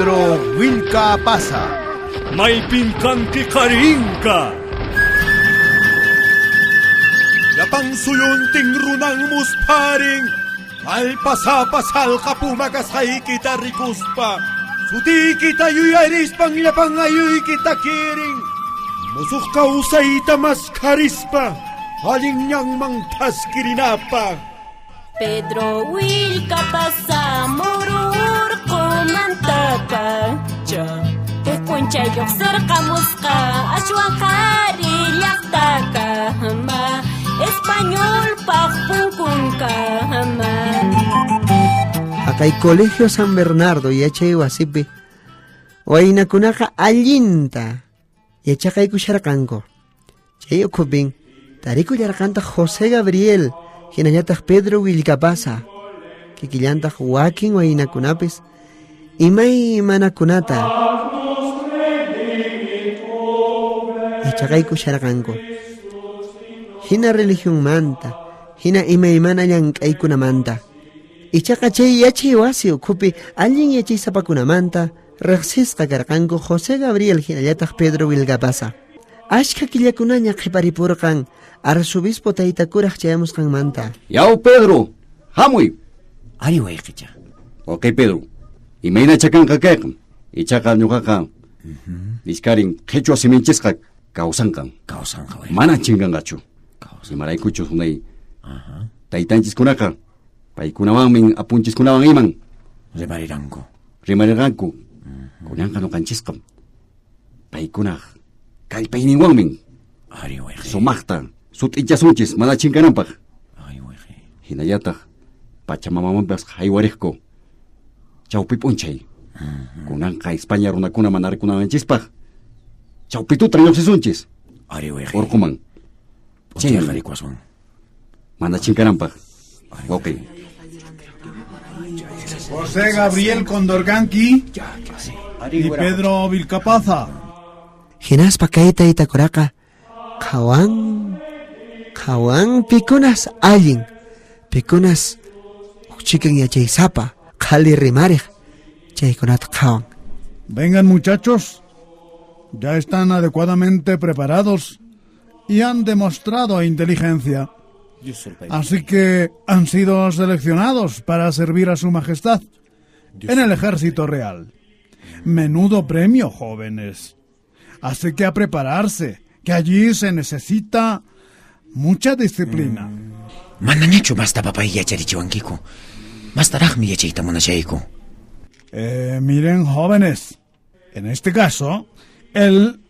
Pedro Vilcapaza. Maypin kanki qarinka. Llapan suyuntin runan muspharin. Kallpasapa salqa puma kasqaykita rikuspa. Sutiykita yuyarispan llapan ayuykita kirin. Musuq kawsayta maskharispa. Allin ñanman thaskirinapaq. Pedro Vilcapaza mururqumantapacha Huk p'unchay lluqsirqamusqa ashwan qhari llaqtakama Españolpaq punkunkama. Haqay Colegio San Bernardo yachay wasipi waynakunaqa allinta yachaqaykusharqanku. Chay ukhupin tarikullarqantaq José Gabriel hinallataq Pedro Vilcapaza kikillantaq wakin waynakunapis imaymanakunata yachaqaykusharqanku. Hina religionmanta, hina imaymana llank'aykunamanta. Ichaqa chay yachay wasi ukhupi allin yachaysapakunamanta riqsisqa karqanku José Gabriel hinallataq Pedro Vilcapaza. Ashkha killakunaña qhiparipurqan arzobispo tayta kuraq chayamusqanmanta. Yaw Pedro, hamuy. Ari wayqicha. Wawqi Pedro, imaynacha kanqa kayqa? Ichaqa ñuqaqa iskarin qhichwa siminchisqa kawsanqa. Kawsanqa wayqi. Mana chinkanqachu. Imaraykuchus unay taytanchiskunaqa paykunawanmin apunchiskunawan iman Rimariranku. Rimarirqanku. Kunanqa ñuqanchisqa paykunaq kallpayninwanmin Ari wayqi. sumaqta sut'ichasunchis mana chinkananpaq. Ari wayqi. Hinallataq Pachamamamanpas haywariqku chawpi p'unchay. Kunanqa España runakuna mana rikunawanchispaq chawpi tutan lluqsisunchis. Ari wayqi. Urquman. P'unchayqa rikuwasun. Mana chinkananpaq. Wawqi. José Gabriel Condorcanqui y Pedro Vilcapaza. Hinaspa kay taytakuraqa qhawan, qhawan pikunas allin, pikunas huk chikan yachaysapa, qhali rimariq, chaykunata qhawan. Vengan muchachos, ya están adecuadamente preparados y han demostrado inteligencia. Así que han sido seleccionados para servir a su majestad en el ejército real. Menudo premio, jóvenes. Así que a prepararse, que allí se necesita mucha disciplina. Manañachu masta papay yacharichiwankiku. Mastaraqmi yachayta munashayku. Miren, jóvenes, en este caso, el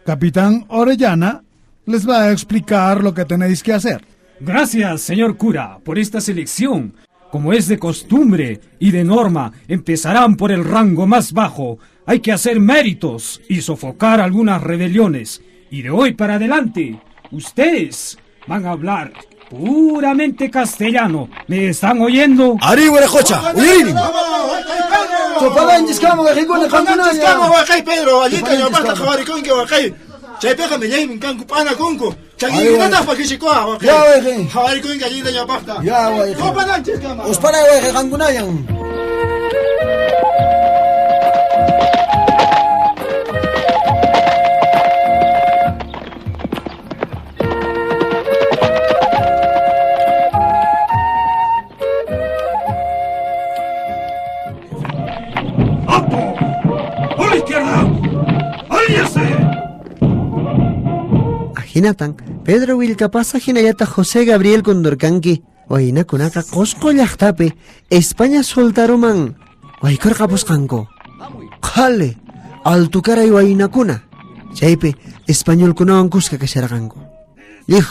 capitán Orellana les va a explicar lo que tenéis que hacer. Gracias, señor cura, por esta selección. Como es de costumbre y de norma, empezarán por el rango más bajo. Hay que hacer méritos y sofocar algunas rebeliones. Y de hoy para adelante, ustedes van a hablar puramente castellano. ¿Me están oyendo? ¡Ari, güerejocha! ¡Uyirin! Tupananchis kama, waqaykuna, Tupananchis kama, qankunalla. waqay, Pedro, allita Tupananchis ñawpaqta kama. qhawarikunki, waqay. Chaypiqa millaymi kanku, p'anakunku. Chakinkunataq pakishikuwa, waqay. Ya, waqay. Qhawarikunki allita ñawpaqta. Ya, waqay. Tupananchis kama. Usparay, waqay, qankunallan. ¡Alto! ¡A la izquierda! ¡Alíese! Ahinatan, Pedro Vilcapaza hinallataq José Gabriel Condorcanqui waynakunaqa Qosqo llaqtapi España soltaruman waykurqapusqanku. Qhali, altukaray waynakuna. Chaypi españolkunawan kuska kasharqanku. Llij,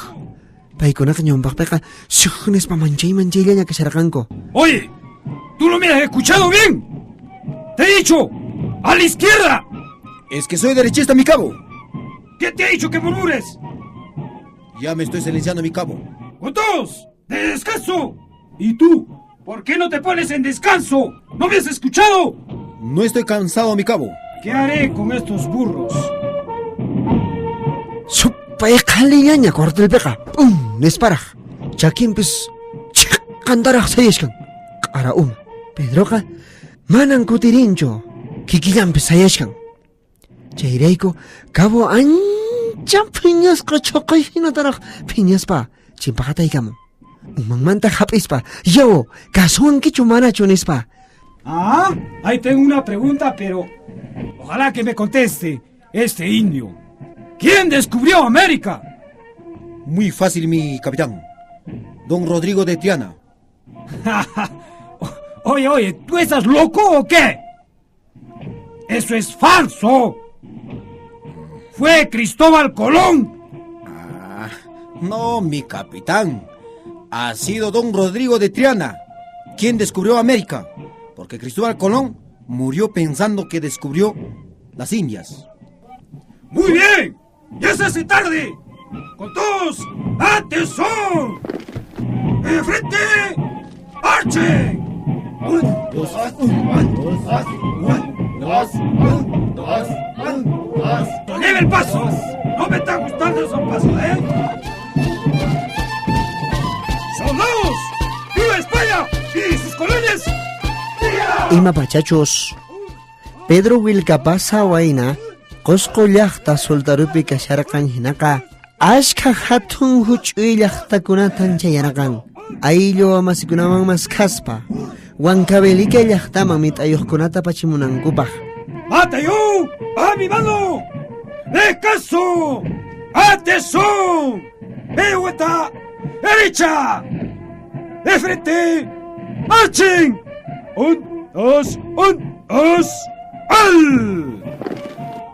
paykunaqa ñawpaqpiqa shuj nispa manchay manchayllaña kasharqanku. Oye, ¿tú no me has escuchado bien? Te he dicho, ¡a la izquierda! Es que soy derechista, mi cabo. ¿Qué te he dicho que murmures? Ya me estoy silenciando, mi cabo. ¡Con todos! ¡De descanso! ¿Y tú? ¿Por qué no te pones en descanso? ¿No me has escuchado? No estoy cansado, mi cabo. ¿Qué haré con estos burros? Supay qhaliñaña cuartelpiqa. ¡Pum! Nisparaj. Chakinpis chiqantaraj sayashkan. Q'ara uma. Pedroqa manan kutirinchu. Kikillanpi sayashkan. Chayrayku cabo ancha phiñasqa chhaqay hinataraq phiñaspa chimpaqataykamun. Umanmanta hap'ispa, yaw, kasuwankichu manachu nispa. Ah, ahí tengo una pregunta, pero ojalá que me conteste este indio. ¿Quién descubrió América? Muy fácil, mi capitán. Don Rodrigo de Triana. Oye, oye, ¿tú estás loco o qué? ¡Eso es falso! ¡Fue Cristóbal Colón! Ah, no, mi capitán. Ha sido don Rodrigo de Triana quien descubrió América. Porque Cristóbal Colón murió pensando que descubrió las Indias. ¡Muy bien! ¡Ya se hace tarde! ¡Con todos! ¡Atención! ¡De frente! ¡Marchen! 1, 2, 1, 2, 1, 2, 1, 2, 1, 2. ¡Lleve el paso! ¡No me está gustando esos pasos, eh! ¡Soldados! ¡Viva España y sus colonias! Ima pachachos. Pedro Wilcapasa wayna Qusqu llaqta sultarupi kasharqan hinaqa ashka hatun huch'uy llaqtakunatan chayarqan. Ayllu wamasikunaman maskhaspa Huancavelica llaqtaman mit'ayuqkunata pachimunankupaq. ¡Batallón! ¡A mi mano! ¡Descanso! ¡Atención! ¡De vuelta! ¡Derecha! ¡De frente! ¡Marchen! 1, 2, 1, 2, ¡al!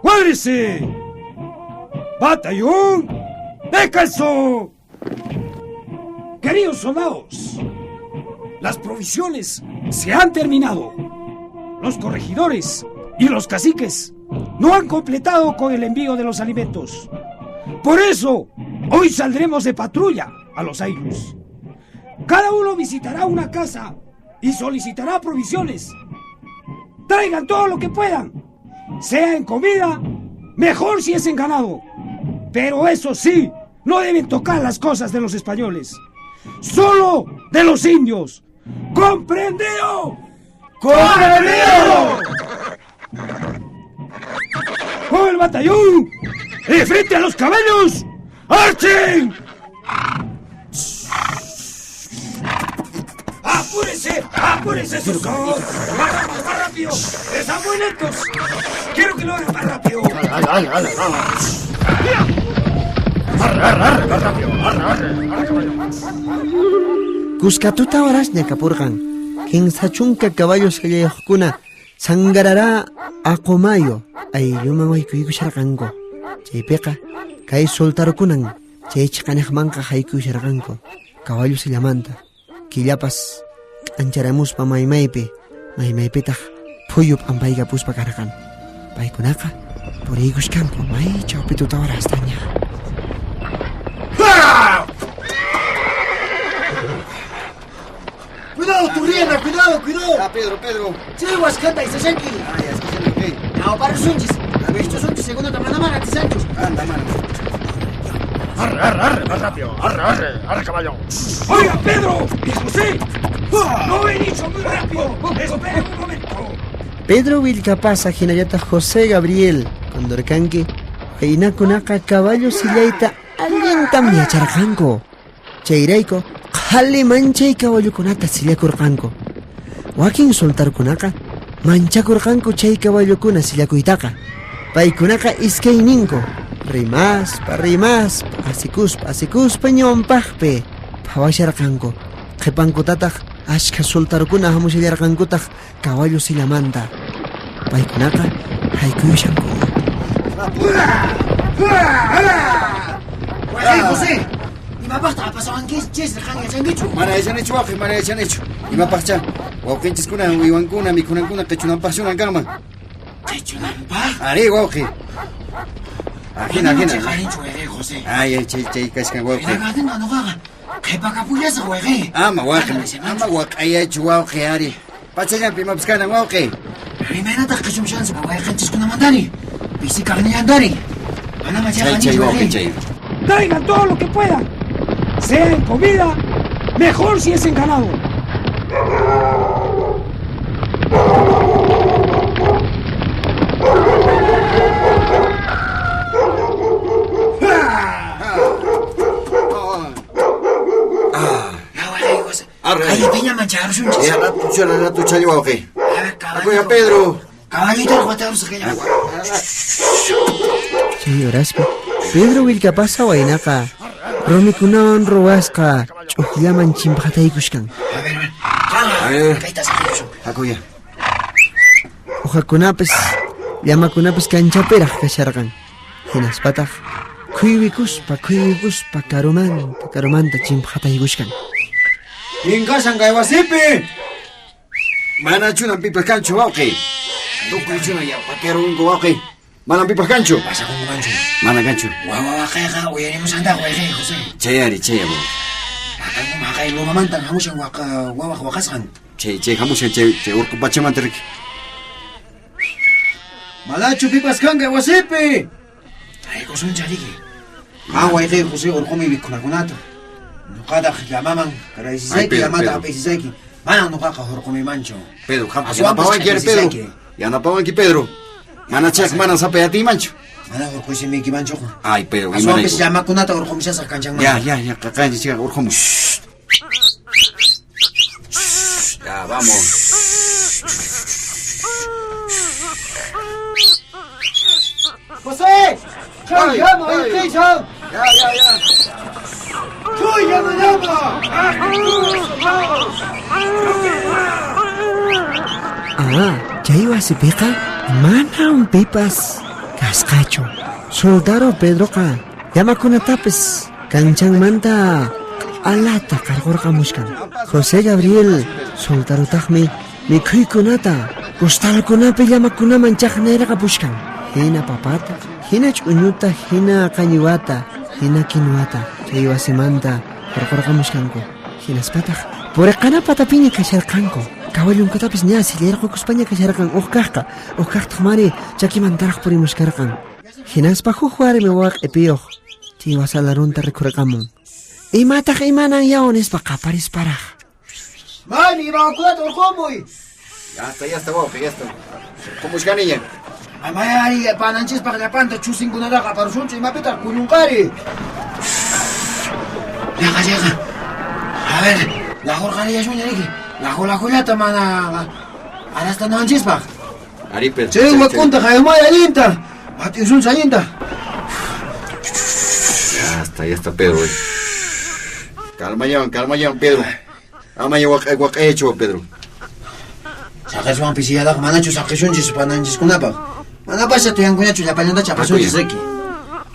¡Cuádrese! ¡Batallón! ¡Descanso! Queridos soldados, las provisiones se han terminado. Los corregidores y los caciques no han completado con el envío de los alimentos. Por eso, hoy saldremos de patrulla a los ayllus. Cada uno visitará una casa y solicitará provisiones. Traigan todo lo que puedan, sea en comida, mejor si es en ganado. Pero eso sí, no deben tocar las cosas de los españoles, solo de los indios. ¡Comprendido! ¡Comprendido! ¡Con el batallón! ¡De frente a los caballos! ¡Marchen! ¡Apúrense! ¡Apúrense, sus ¡Más rápido, más rápido! ¡Están muy lentos! ¡Quiero que lo hagan más rápido! ¡Arre, arre, arre! ¡Más rápido! ¡Arre, arre! ¡Arre, caballo! Kuskatuta horasña kapurqan. Kinsa chunka caballos sillayuqkuna sangarará aqumayo aylluman waykuykusharqanku. Chaypiqa kay sultarukunan chay chiqaniqmanqa haykuyusharqanku caballo sillamanta. Killapas k'ancharamuspa maymaypi, maymaypitaq phuyu p'ampaykapuspa karqan. Paykunaqa puriykushkanku may chawpi tuta horastaña. ¡Cuidado, Turriena! ¡Cuidado, cuidado! Ah, Pedro, Pedro. Sí, Huascata y Sashanki. Ay, es que se me cae. No, para Sunchis. A ver, estos son segundo tamana mana, Sanchos. Anda, mano. ¡Arre, arre, arre! ¡Más rápido! ¡Arre, arre! ¡Arre, caballo! ¡Oiga, Pedro! ¡Y José! ¡No he dicho muy rápido! ¡Esperen un momento! Pedro Vilcapasa hinallataq José Gabriel Condorcanqui waynakunaqa caballo sillayta allintam yacharqanku. Chayrayku qhali manchay caballokunata sillakurqanku. Wakin sultarkunaqa manchakurqanku chay caballokuna sillakuytaqa. Paykunaqa iskayninku rimaspa rimaspa asikuspa asikuspa ñawpaqpi phawasharqanku. Qhipankutataq ashka sultarkuna hamushallarqankutaq caballo sillamanta. Paykunaqa haykuyushanku. ¡Hey, José! Imapaqta apasawankichis qan yachankichu? Mana yachanichu wawqi, mana yachanichu. Imapaqcha wawqinchiskuna uywankuna mikhunankuna qichunanpaqchunan kanman. ¿Qichunanpaq? Ari, wawqi. Ajina, ajina. Chayqarinchu wayqi, José. Ay, ay, chay, chay kashkan wawqi. Hinaqtinqa nuqaqa qhipakapullasaq wayqi. Ama wawqi, ama waq'ayachu wawqi ari. Pachallanpi imapas kanan wawqi. Imaynataq qichumshansi wayqinchis-kunamantari? Pisi kaqnillantari. Mana Chay, chay, wawqi, chay. ¡Traigan todo lo que puedan! Sea en comida, mejor si es en ganado. Arre. Kaypiñaman charusunchis. Ya, rato, chara, rato, chay, wawqi. A ver, caballito. Akuya, Pedro. Caballito, watarusaq kaya. Chay horaspi Pedro Willkapasa waynaqa rumikunawan ruwasqa ch'ukllaman chimpaqataykushkan. A ver, a ver. A ver. Kayta saqiyusun. Akuya. Uqakunapis llamakunapis kanchapiraq kasharqan. Hinaspataq khuywikuspa khuywikuspa karumanta karumanta chimpaqataykushkan. Kinkashan kay wasipi. Mana chunan pipas kanchu, wawqi. Tukuy chuna ya paquearunku, wawqi. Mana pipas kanchu. Pasakunkumanchu. Mana kanchu. Wawa waqayqa uyarimusantaq wayqi, José. Chay ari, chay wawqi. Waqayku maqay lumamantan hamushan waqa wawaq waqasqan. Chay, chay hamushan, chay, chay urqu pachamanta riki. Manachu pipas kan kay wasipi. Taykusuncha riki. Qan wayqi, José, urqumi mikhunakunata. Nuqataq llamaman Ay, karaysisayki, Pedro, llamata Pedro. apaysisayki. Manan nuqaqa hurqumimanchu. Pedro, qampas Aswanpas yanapawanki ari, Pedro. ch'aysisayki. Yanapawanki, Pedro. Mana chaq, mana sapayatiymanchu. Mana hurquysimiykimanchuqa. Ay, Pedro, Aswanpis imarayku. llamakunata hurqumishasaq kanchanmanta. Ya, ya, ya, qanchis chiqa urqumuy. Ya, vamos. José! Chay llama, Ay, ay. wayqiychan. Ya, ya, ya. Chuy llama, llama. Ah, chay wasipiqa manam pipas kasqachu. Soldado Pedroqa llamakunatapis kanchanmanta q'alata qarqurqamushkan. José Gabriel soldarotaqmi mikhuykunata costalkunapi llamakunaman chaqnayraqapushkan. Hina papata, hina ch'uñuta, hina qañiwata, hina kinuata chay wasimanta qarqurqamushkanku. Hinaspataq puriqana patapiña kasharqanku. Caballunkutapis ña sillayarqukuspaña kasharqan uq kaqqa, uq kaqtaq mari chakimantaraq purimushkarqan. Hinaspa huk warmi wawa q'ipiyuq chay wasalarunta rikurqamun. Imataq imanan yaw nispa qaparisparaq. Mami, imakunata urqumuy. Ya está, ya está, wawqi, ya está. Qumushkaniña. Amayari pananchispaq llapanta chusinkunataqa aparusunchu imapitaq kuñunqari. Llaqa, llaqa. A ver, lajurqariyasuña riki. Laju, lajullata mana arastananchispaq. Ari, Pedro. Chay wakunta qaymay allinta. Mat'iyusunchis allinta. Ya está, ya está, Pedro. Calma ya, calma ya, Pedro. Amaya waqay waqaychu, Pedro. Saqiswan pisillataqa manachu saqisunchis pananchiskunapaq. Manapascha tuyankuñachu llapallantachu apasunchis riki.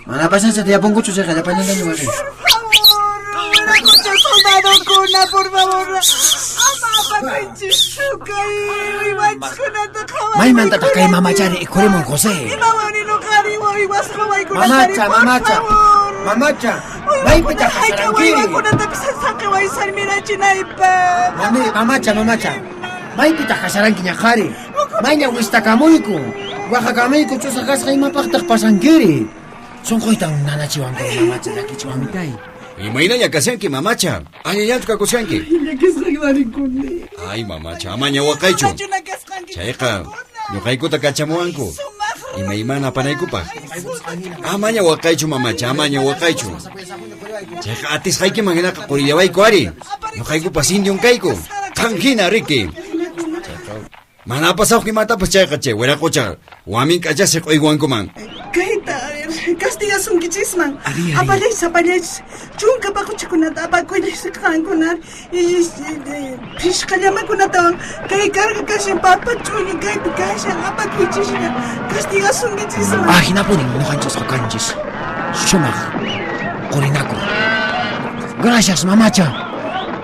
Manapascha tiyapunkuchu chayqa llapallantaña waqay. Muchos soldadokuna, por favor. Ama apakuychischu kay uywanchiskunata qhawariyku. Maymantataq kay mamachari ikhurimun, José? Imawani nuqari uywasqa waykunatari, Mamacha, por mamacha. favor. Mamacha, Uywankuna maypitaq hayka kasharanki? uywakunatapis saqewaysalmirachinaypaq. Mami, mamacha, mamacha. Maypitaq kasharanki ñaqari? Mayña wistakamuyku. Waqakamuyku ch'usaq kasqa imapaqtaq pasankiri? Sunquytan nanachiwanku, mamacha, llakichiwanku. Imaynaña kashanki, mamacha. Allinllachu kakushanki. Llakisqa warikuni. Ay, mamacha, amaña waqaychu. Machuna kasqanki. Chayqa, ñuqaykuta kachamuwanku. Imaymana apanaykupaq. Amaña waqaychu, mamacha, amaña waqaychu. Chayqa atisqaykiman hinaqa qurillawayku ari. Ñuqaykupas indion kayku. Qan hina riki. Chayqa, mana apasawq imatapas chayqa chay wiraqocha wamin k'achasi q'uywankuman. Kayta, a ver, castigasunkichisman. Ari, ari. Apallaychis, apallaychis. Chunka paquchakunata apakuychis qankunar. Y phishqa llamakunatawan kay carga kashan papa ch'uñu kaypi kashan apakuychisña. Castigasunkichisman. Ah, hinapunin ñuqanchisqa kanchis. Sumaq qurinaku. Gracias, mamacha.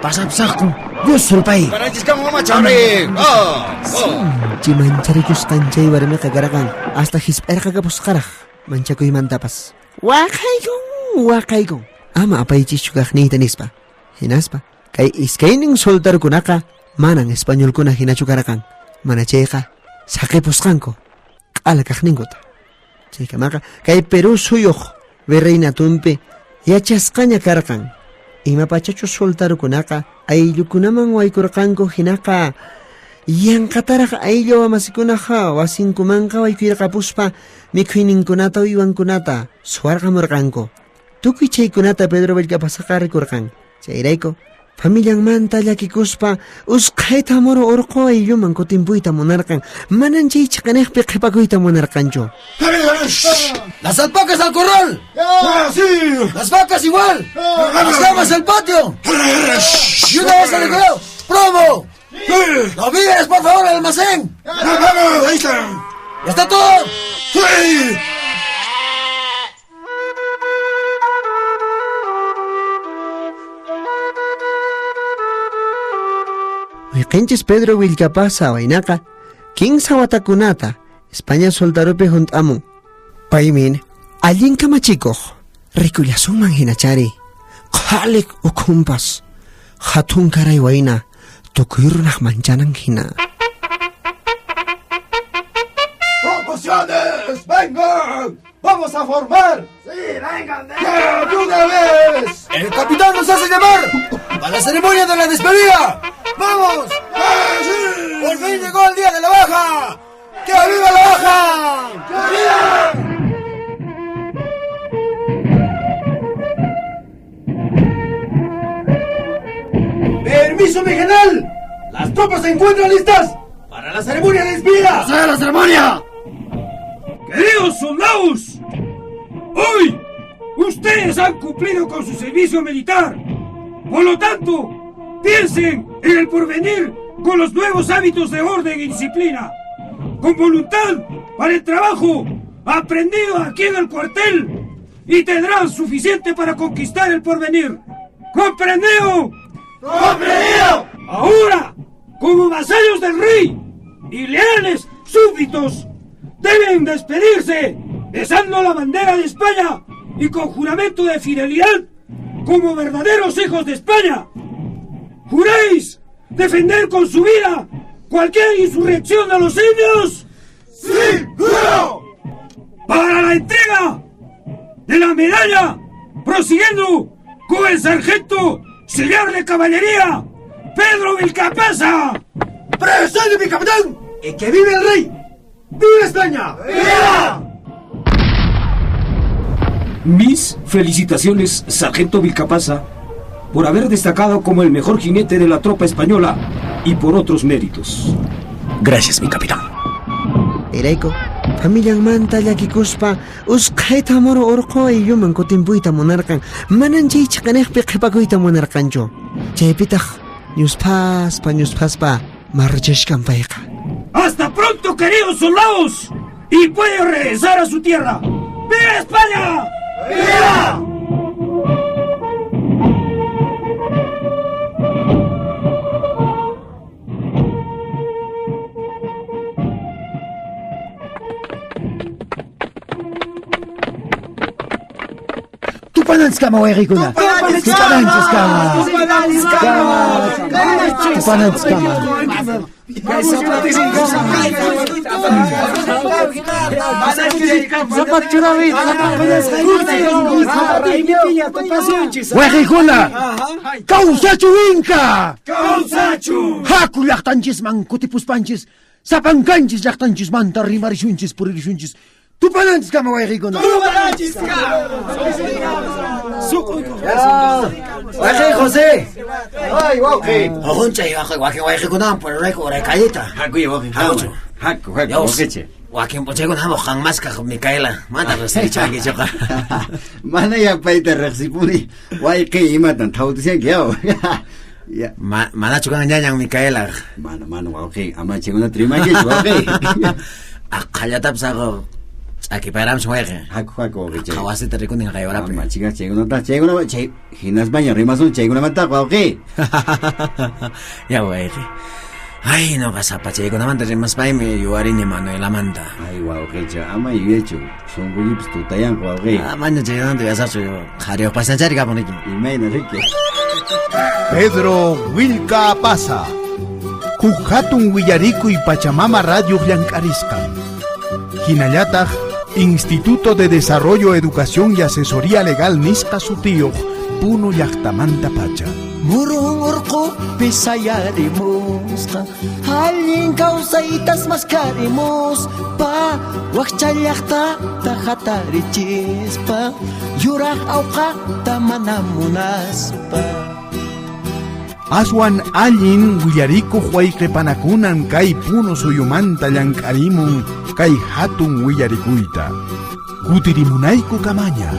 Pasapsaqku. Dios sulpay. Paranchiskama, mamacha, ari. Ah, ah. Sinchi mancharikusqan chay warmiqa karqan hasta hisp'arqakapusqaraq manchakuymantapas. Waqaykun, waqaykun. Ama apaychischu kaqniyta nispa. Hinaspa kay iskaynin soldarukunaqa manan españolkuna hinachu karqan. Mana chayqa saqipusqanku q'ala kaqninkuta. Chaykamaqa kay Perú suyuq virreinatunpi yachasqaña karqan. Ima pachachu soldarukunaqa ayllukunaman waykurqanku hinaqa yanqataraq ayllu wamasikunaqa wasinkumanqa waykuyarqapuspa mikhuyninkunata uywankunata suwarqamurqanku. Tukuy chaykunata Pedro Vilcapasaqa rikurqan. Chayrayku Familianmanta llakikuspa usqhayta muru urqu aylluman kutimpuyta munarqan. Manan chay chiqaniqpi qhipakuyta munarqanchu. ¡Las alpacas al corral! ¡Las vacas igual! ¡Las llamas al patio! ¡Y una vez al decorado! ¡Promo! ¡Los víveres, por favor, al almacén! ¡Ya está todo! ¡Sí! Wayqinchis Pedro Vilcapaza waynaqa kinsa watakunata España soldarupi hunt'amun. Paymin allin kamachikuq rikullasunman hinachari. Qhaliq ukhunpas hatun karay wayna tukuy runaq manchanan hina. ¡Promociones! ¡Vengan! ¡Vamos a formar! ¡Sí, vengan! ¡Ya, de una vez! ¡El capitán nos hace llamar! ¡A la ceremonia de la despedida! ¡Vamos! ¡Sí! ¡Por fin llegó el día de la baja! ¡Que viva la baja! ¡Que viva! ¡Permiso, mi general! ¡Las tropas se encuentran listas para la ceremonia de despedida! ¡Sea la ceremonia! ¡Queridos soldados! Hoy ustedes han cumplido con su servicio militar. Por lo tanto, piensen en el porvenir con los nuevos hábitos de orden y disciplina, con voluntad para el trabajo aprendido aquí en el cuartel, y tendrán suficiente para conquistar el porvenir. ¡Comprendido! ¡Comprendido! Ahora, como vasallos del rey y leales súbditos, deben despedirse besando la bandera de España y con juramento de fidelidad como verdaderos hijos de España. ¿Juráis defender con su vida cualquier insurrección de los indios? ¡Sí, juro! Para la entrega de la medalla, prosiguiendo con el sargento señor de caballería, Pedro Vilcapaza. ¡Presente, mi capitán! ¡Y que vive el rey! ¡Viva España! ¡Viva! Mis felicitaciones, sargento Vilcapaza, por haber destacado como el mejor jinete de la tropa española y por otros méritos. Gracias, mi capitán. Chayrayku familianmanta llakikuspa usqhayta muru urqu aylluman kutimpuyta munarqan. Manan chay chiqaniqpi qhipakuyta munarqanchu. Chaypitaq ñusphaspa ñusphaspa marchashkan payqa. ¡Hasta pronto, queridos soldados! ¡Y pueden regresar a su tierra! ¡Viva España! ¡Viva! Tupananchiskama wayqikuna. Tupananchiskama. Tupananchiskama. Wayqikuna, kawsachu Inka! Kawsachu! Haku llaqtanchisman kutipuspanchis, sapankanchis llaqtanchismanta rimarishunchis puririshunchis. Tupananchiskama wayqikuna. Wayqi José. Ay, wawqi. Ujunchay waqi wayqikunawan pururayku uraykallita. Hakuya wawqi. Hakuchu. Haku, haku, wawqiche. Wakin p'unchaykuna hamuq qan maskaq Micaela. Mana riqsirichwankichuqa. Mana yapayta riqsipuni. Wayqi imatan thawtishanki yaw. Ya. Manachu kan ñañan Micaela. Mana, mana wawqi, ama chaykunata rimankichu wawqi. Aqhallatapas hago ch'akiparamchu wayqi. Haku, haku wawqi. Wasita rikunin qaywarapin. Ama chika chaykunata, chaykuna chay hinaspaña rimasun chaykunamantaqa wawqi. Ya wayqi. Ay, noqa sapa chaykunamanta rimaspaymi yuwarini Manuelamanta. Ay, wawqicha, ama yuyachu. Sunquykipas tutayanqa wawqi. Amaña chaykunamanta yuyasaqchu. Qhariyuq pasachari kapun riki. Imayna riki. Pedro Vilcapaza. Huk hatun willarikuy Pachamama Radio llank'arisqan. Hinallataq Instituto de Desarrollo, Educación y Asesoría Legal nisqa sutiyuq Puno llaqtamanta pacha. Murun urqupi sayarimusqa, allin kawsaytas maskarimuspa, wakcha llaqtata hatarichispa, yuraq awqata mana munaspa. Aswan allin willarikuq wayqipanakunan kay Puno suyumanta llank'arimun kay hatun willarikuyta. Kutirimunayku kamaña.